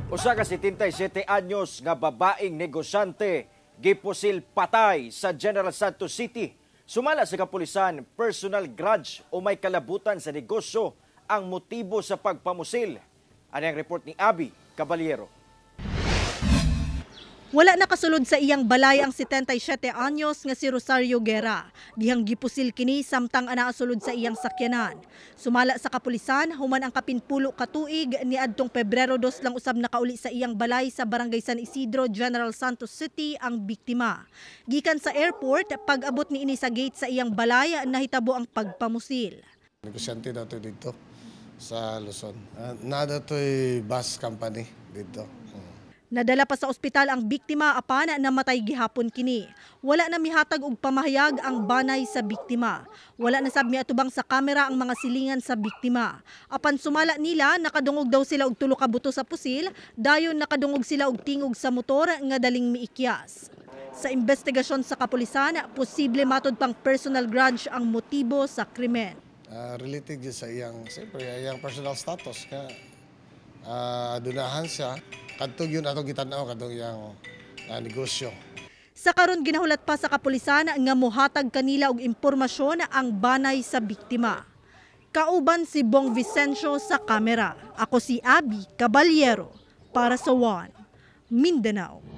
Usa ka 77 anyos nga babaeng negosyante gipusil patay sa General Santos City. Sumala sa kapulisan, personal grudge o may kalabutan sa negosyo ang motibo sa pagpamusil. Ano ang report ni Abby Caballero? Wala nakasulod sa iyang balay ang 77 anyos nga si Rosario Guerra dihang gipusil kini samtang anaa sulod sa iyang sakyanan. Sumala sa kapulisan, human ang kapinpulo ka tuig niadtong Pebrero 2 lang usab nakauli sa iyang balay sa Barangay San Isidro, General Santos City ang biktima. Gikan sa airport, pag-abot niini sa gate sa iyang balay, nahitabo ang pagpamusil. Negosyante na to dito sa Luzon. Naa to'y bus company dito. Nadala pa sa ospital ang biktima apan namatay gihapon kini. Wala na mihatag og pamahayag ang banay sa biktima. Wala na sab miatubang sa kamera ang mga silingan sa biktima. Apan sumala nila, nakadungog daw sila og tulo ka buto sa pusil, dayon nakadungog sila og tingog sa motor nga daling miikyas. Sa investigasyon sa kapulisan, posible matod pang personal grudge ang motibo sa krimen. Related gyud sa iyang, siyempre, iyang personal status nga adunahan siya. Kadtong yun atong gitan-aw kadtong iyang negosyo. Sa karon, ginahulat pa sa kapulisan nga mohatag kanila og impormasyon ang banay sa biktima. Kauban si Bong Vicencio sa kamera. Ako si Abby Caballero para sa One Mindanao.